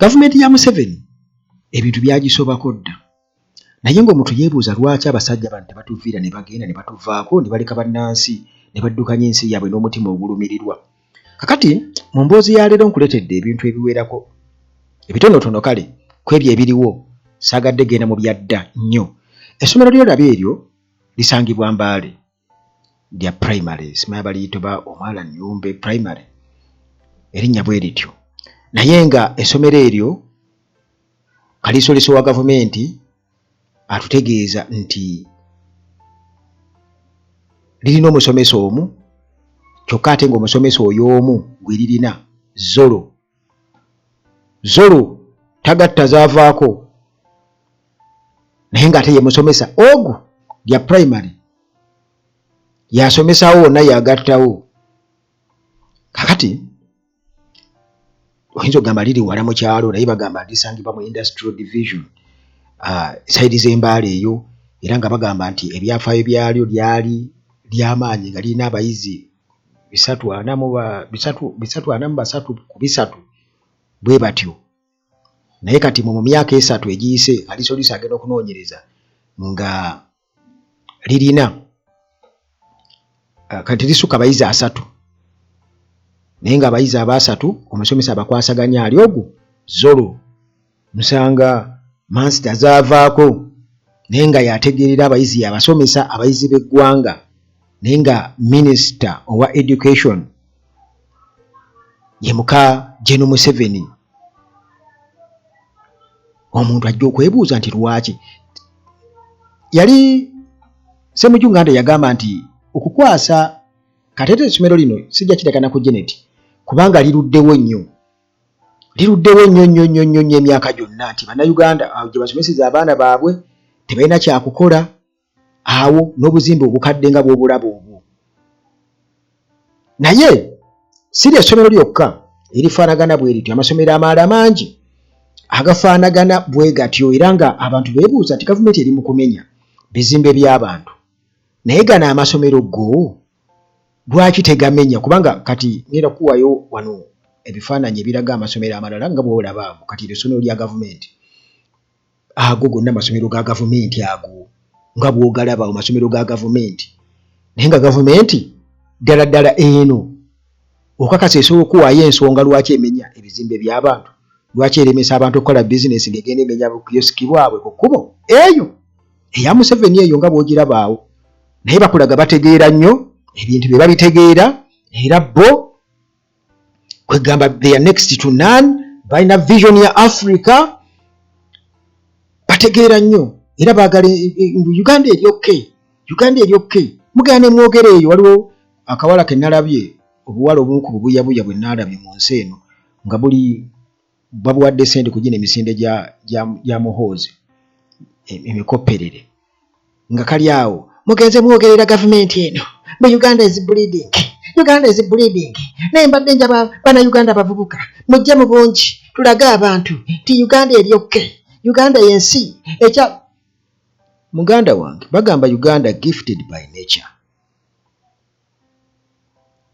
Gavumenti ya Museveni ebintu byagisobako dda, naye ng'omuntu yeebuuza lwaki abasajja bano tebatuviira ne bagenda ne batuvaako ne baleka bannansi ne baddukanya ensi yaabwe n'omutima ogulumirirwa. Kakati mu mboozi ya leero nkuleetedde ebintu ebiwerako ebitonotono kale ku ebyo ebiriwo, saagadde genda mu byadda nnyo. Essomero ly'olaba eryo lisangibwa Mbale. Lya primary, simanya baliyita oba Omwala Nnyumbe Primary, erinnya bwe lityo, naye nga essomero eryo kaliisoliiso wa gavumenti atutegeeza nti lirina omusomesa omu kyokka, ate ng'omusomesa oyo omu gwe lirina zolo zolo tagatta zaavaako, naye ng'ate ye musomesa ogu lya primary yasomesaawo wonna yagattawo. Kakati oyinza okugamba liri wala mu kyalo, naye bagamba lisangibwa mu Industrial Division, side z'Embaale eyo, era nga bagamba nti ebyafaayo byalyo lyali lyamaanyi nga lirina abayizi 343 ku 3 bwe batyo. Naye kati mu myaka 3 egiyise, kaliisoliiso agenda okunoonyereza nga lirina kati lisukka abayizi 30, naye ng'abayizi abaasatu omusomesa abakwasaganya ali ogwo zolo nsanga mansita zaavaako, naye nga yategeerera abayizi, yabasomesa abayizi b'eggwanga, naye nga minisita owa education ye muka Gen Museveni. Omuntu ajja okwebuuza nti lwaki yali Ssemujju Nganda yagamba nti okukwasa kateete essomero lino sijja kirekana ku Janet, kubanga liruddewo nnyo, liruddewo nnyo nnyo nnyo nnyo nnyo emyaka gyonna, nti Bannayuganda awo gye basomeseza abaana baabwe tebalina kyakukola awo n'obuzimbe obukadde nga bw'obulaba obwo. Naye si lyessomero lyokka erifaanagana bwe lityo, amasomero amalala mangi agafaanagana bwe gatyo, era nga abantu beebuuza nti gavumenti eri mu kumenya bizimbe by'abantu, naye gano amasomero go lwaki tegamenya? Kubanga kati ngenda kukuwayo wano ebifaananyi ebiraga amasomero amalala nga bw'olaba ago. Kati eryo essomero lya gavumenti, ago gonna masomero ga gavumenti ago nga bw'ogalaba ago masomero ga gavumenti, naye nga gavumenti ddala ddala eno okakasa esobola okuwaayo ensonga lwaki emenya ebizimbe by'abantu, lwaki eremesa abantu okukola bizinesi ng'egenda emenya bukiyosiki bwabwe ku kkubo eyo eya Museveni eyo nga bw'ogiraba awo. Naye bakulaga bategeera nnyo ebintu bye babitegeera, era bo kwegamba they are next to none, balina vision ya Africa, bategeera nnyo era baagala Uganda eri okay, Uganda eri okay. Mugenda ne mwogera eyo. Waliwo akawala ke nalabye, obuwala obumu ku bubuyabuya bwe naalabye mu nsi eno, nga buli babuwadde sente ku gino emisinde gya Muhoozi emikopperere, nga kali awo mugenze mwogerera gavumenti eno mu Uganda is bleeding, Uganda is bleeding, naye mbadde njaba Bannayuganda bavubuka mujje mu bungi tulage abantu nti Uganda eri okay, Uganda yensi ekya. Muganda wange, bagamba Uganda gifted by nature,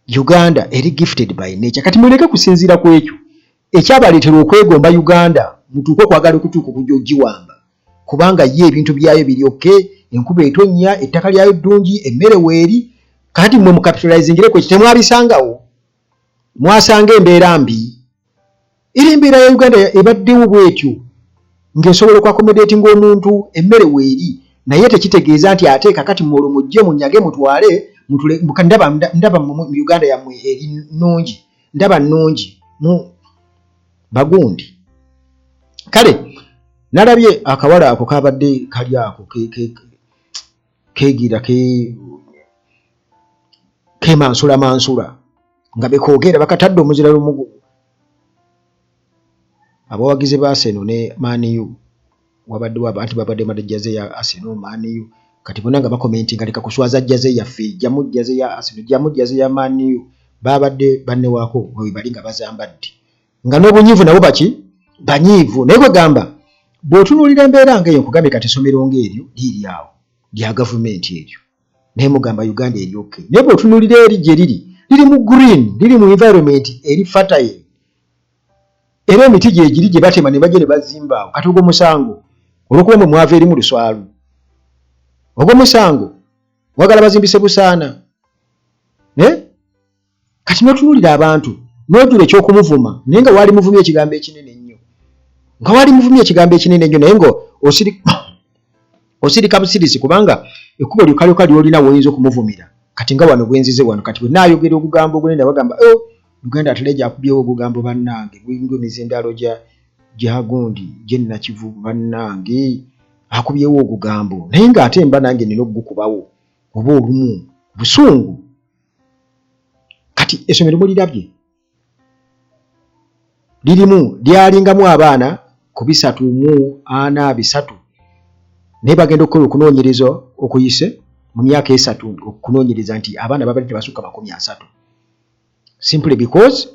Uganda eri gifted by nature. Kati muleke kusinziira ku ekyo ekyabaleetera okwegomba Uganda, mutuuke okwagala okutuuka okujja ogiwamba, kubanga ye ebintu byayo biri okay, enkuba etonnya, ettaka lyayo ddungi, emmere weeri. Kati mmwe mucapitalizingire ku ekyo, temwabisangawo, mwasanga embeera mbi. Era embeera ya Uganda ebaddewo bwetyo ng'esobola okuaccommodatinga omuntu, emmere weeri, naye tekitegeeza nti ate kakati mwolwo mujje munyage mutwale. Ndaba mu Uganda yammwe eri nnungi, ndaba nnungi mu bagundi. Kale nalabye akawala ako kabadde kali ako kegira kemansula mansula nga bekoogera bakatadde omuzira lumugu. Abawagizi ba Arsenal ne Man U wabaddewo abantu babadde badde jersey ya Arsenal, Man U, kati bonna nga bacommentinga, "Leka kuswaza jersey yaffe, jjamu jersey ya Arsenal, jjamu jersey ya Man U." Babadde bannewaako we bali nga bazambadde nga n'obunyiivu nabo baki banyiivu. Naye kwegamba bw'otunuulira embeera nga eyo, nkugambye kati essomero ng'eryo liiri awo lya gavumenti eryo, naye mugamba Uganda eri okay. Naye bw'otunuulira eri gye liri, liri mu green, liri mu environment eri fertile. Era emiti gyegiri gye batema ne bajja ne bazimba awo. Kati ogwo musango olw'okuba mwe mwava eri mu luswalu, ogwo musango wagala bazimbise busaana eh? Kati notunuulira abantu nojula ekyokumuvuma naye nga waali muvumye ekigambo ekinene ennyo, nga waali muvumye ekigambo ekinene ennyo, naye nga osirika busirisi kubanga ekkubo lyokka lyokka lyolina woyinza okumuvumira. Kati nga wano bwenzize wano kati bwe naayogera ogugambo ogunene bagamba oh, Uganda atale gyakubyewo ogugambo bannange gulinga emizindaalo gya gyagundi gyennakivubu bannange akubyewo ogugambo naye ng'ate mba nange nina okugukubawo oba olumu busungu. Kati essomero mulirabye lirimu lyalingamu abaana ku 343, naye bagenda okukola okunoonyereza okuyise mu myaka 3 okunoonyereza nti abaana babadde tebasukka 30, simply because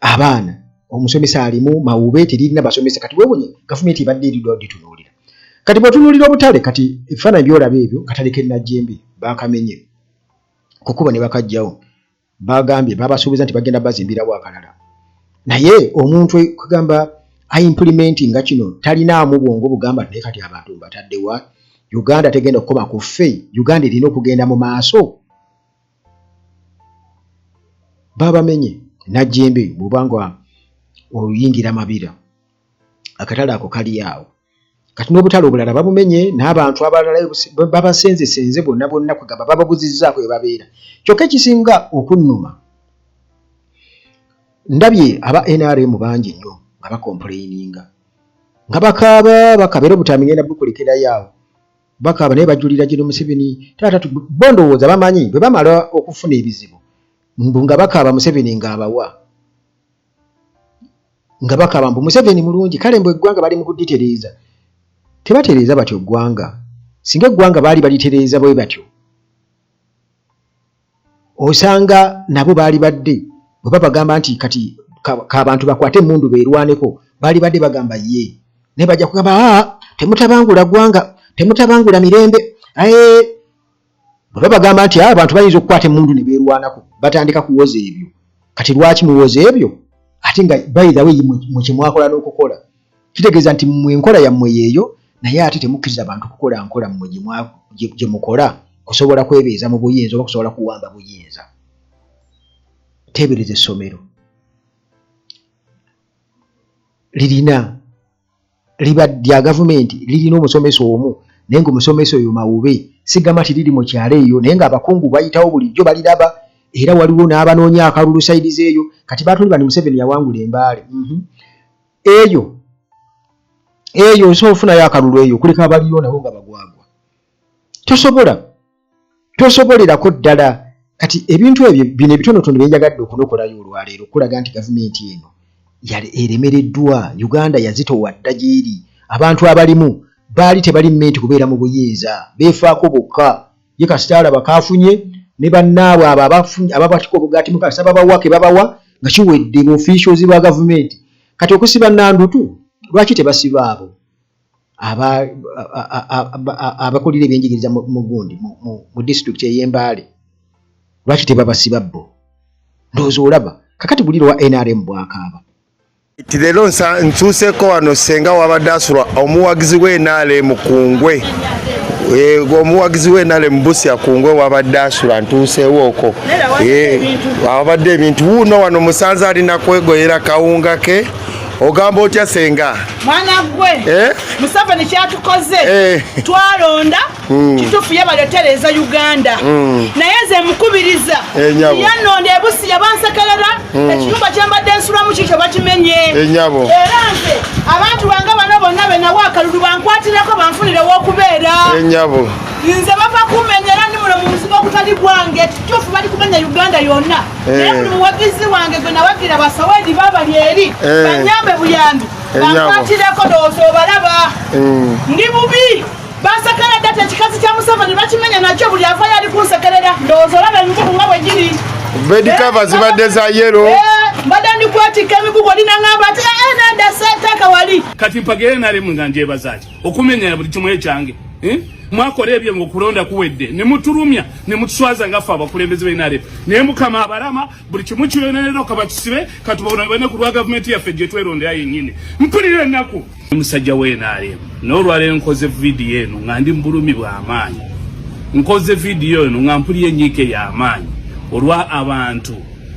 abaana omusomesa alimu mawube, teririna basomesa. Kati wewunye gavumenti ebadde eridwa ditunuulira. Kati bw'otunuulira obutale, kati ebifaananyi by'olaba ebyo, katale k'e Najjembe baakamenye kukubo ne bakajjawo. Bagambye babasuubiza nti bagenda bazimbirawo akalala, naye omuntu kugamba aimplimenti nga kino talinaamu bwongo bugamba naye kati abantu mbataddewa. Uganda tegenda kukoma ku ffe, Uganda erina okugenda mu maaso. Babamenye Najjembe, bw'oba nga oyingira Mabira akatale ako kali awo. Kati n'obutale obulala babumenye n'abantu abalala babasenzesenze bonna bonna, kwegamba bababuzizzaako we babeera. Kyokka ekisinga okunnuma, ndabye aba NRM bangi nnyo nga bakompuleyininga nga bakaaba bakaaba, era obutambi ngenda bukulekerayo awo, bakaaba naye bajulira General Museveni taata. Bo ndowooza bamanyi bwe bamala okufuna ebizibu mbu nga bakaaba Museveni ng'abawa, nga bakaaba mbu Museveni mulungi, kale mbu eggwanga bali mu kuditereeza. Tebatereeza batyo ggwanga. Singa eggwanga baali balitereeza bwe batyo, osanga nabo baali badde bwe babagamba nti kati kabantu bakwate emmundu beerwaneko, baali badde bagamba ye, naye bajja kugamba aa temutabangula ggwanga, temutabangula mirembe. Aye bwe babagamba nti abantu bayinza okukwata emmundu ne beerwanako, batandika kuwoza ebyo. Kati lwaki muwoza ebyo ate nga by the way mwe kyemwakola n'okukola? Kitegeeza nti mmwe enkola yammwe yeeyo, naye ate temukkiriza bantu kukola nkola mmwe gye mukola kusobola kwebeeza mu buyinza oba kusobola kuwamba buyinza. Teebereza essomero lirina liba lya gavumenti lirina omusomesa omu, naye ng'omusomesa oyo mawube. Sigamba nti liri mu kyalo eyo, naye ng'abakungu bayitawo bulijjo baliraba, era waliwo n'abanoonya akalulu sayidi z'eyo. Kati baatuli bani Museveni yawangula embaale eyo eyo, osobola ofunayo akalulu eyo kuleka abaliyo nabo nga bagwagwa, tosobola tosobolerako ddala. Kati ebintu ebyo bino ebitonotono byenjagadde okunokolayo olwaleero okulaga nti gavumenti eno yali eremereddwa. Uganda yazitowa dda gyeri, abantu abalimu baali tebali menti kubeera mu buyinza, beefaako bokka. Ye kasita alaba kaafunye ne bannaabwe abo ababatika obugaati mu kasita babawa ke babawa nga kiwedde, ba officials ba gavumenti. Kati okusiba Nandutu, lwaki tebasiba abo abakulira ebyenjigiriza mu gundi mu disitulikiti ey'Embaale? Lwaki tebabasiba bo? Ndowooza olaba kakati buliro wa NRM bwakaaba. Nti leero ntuuseeko wano ssenga wabadde asula omuwagizi w'NRM Kungwe, omuwagizi w'NRM Busia Kungwe wabadde asula, ntuuseewo okwo awabadde ebintu. Wuuno wano musanze alina kwegoyera kawunga ke. Ogamba otya ssenga? Mwana gwe, Museveni kyatukoze, twalonda kituufu yebale otereeza Uganda, naye nze mukubiriza yanonda ebusi yabansekerera. Ekiyumba kyembadde nsulamu kikyo bakimenye, era nze abantu bange bano bonna benawa akalulu bankwatireko banfunire wokubeera. Nze bava kumenya era ndi muno mu muzigo ogutali gwange. Kituufu bali kumenya Uganda yonna, naye buli muwagizi wange gwe nawagira basawedi babali eri banyambe buyambi bankwatireko. Ndowooza obalaba ndi bubi, bansekerera data. Ekikazi kya Museveni bakimenya nakyo, buli avayo ali kunsekerera. Ndowooza olaba emigugu nga bwe giri. Bed cover zibadde za yellow. Mbadde ndi kwetikka emigugu, oli naŋŋamba ati nedda seeteeka wali. Kati mpagire NRM nga njebaza ki okumenya buli kimu ekyange? Eh? Mwakola ebyo ngaokulonda kuwedde ne mutulumya ne mutuswaza nga ffe abakulembeze b'NRM, naye Mukama abalama. Buli kimu kiyonero kabakisibe katubone ku lwa gavumenti yaffe gye twerondera yennyini. Mpulira ennaku, omusajja w'NRM. N'olwaleero nkoze vidiyo eno nga ndi mu bulumi bw'amaanyi. Nkoze vidiyo eno nga mpulira enyiike y'amaanyi olwa abantu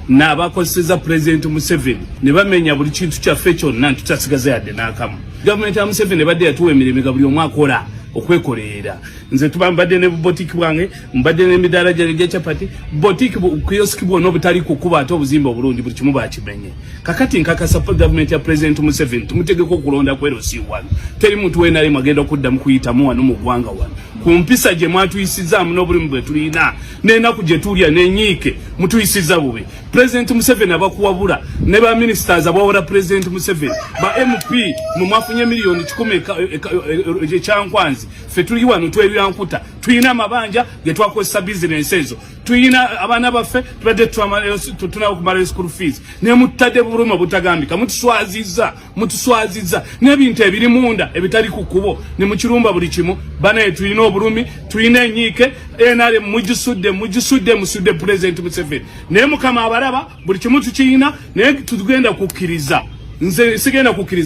n'abakozeseza Pulezidenti Museveni ne bamenya buli kintu kyaffe kyonna nti tutasigaza yadde n'akamu. Gavumenti ya Museveni ebadde yatuwa emirimu ga buli omu akola okwekolerera. Nze tuba mbadde ne butiki bwange, mbadde n'emidaala gyange gya chapati, botiki, kiyosiki bwonna obutali kukuba, ate obuzimba obulungi, buli kimu bakimenye. Kakati nkakasa gavumenti ya Pulezidenti Museveni tumutegeko okulonda ku LC wano. Teri muntu wenalimu agenda okuddamu kuyitamu wano mu ggwanga wano ku mpisa gye mwatuyisizaamu n'obulimu bwe tulina n'enaku gye tulya n'enyiike. Mutuyisiza bubi. Pulezidenti Museveni abakuwabula ne ba ministers abawabula Pulezidenti Museveni, ba MP, mwe mwafunye 1,000,000 ekyankwanzi. Ffe tuli wano tweryankuta, tulina amabanja ge twakozesa bizinensi ezo, tulina abaana baffe tubadde tunaba okumala school fees, naye mututadde bulumi obutagambika. Mutuswaziza, mutuswaziza n'ebintu ebiri munda ebitali ku kkubo ne mukirumba buli kimu. Banaye, tulina obulumi, tulina enyiike. NRM mugisudde, mugisudde, musudde Pulezidenti Museveni, naye Mukama abalaba. Buli kimu tukirina, naye tugenda kukkiriza. Nze sigenda kukkiriza.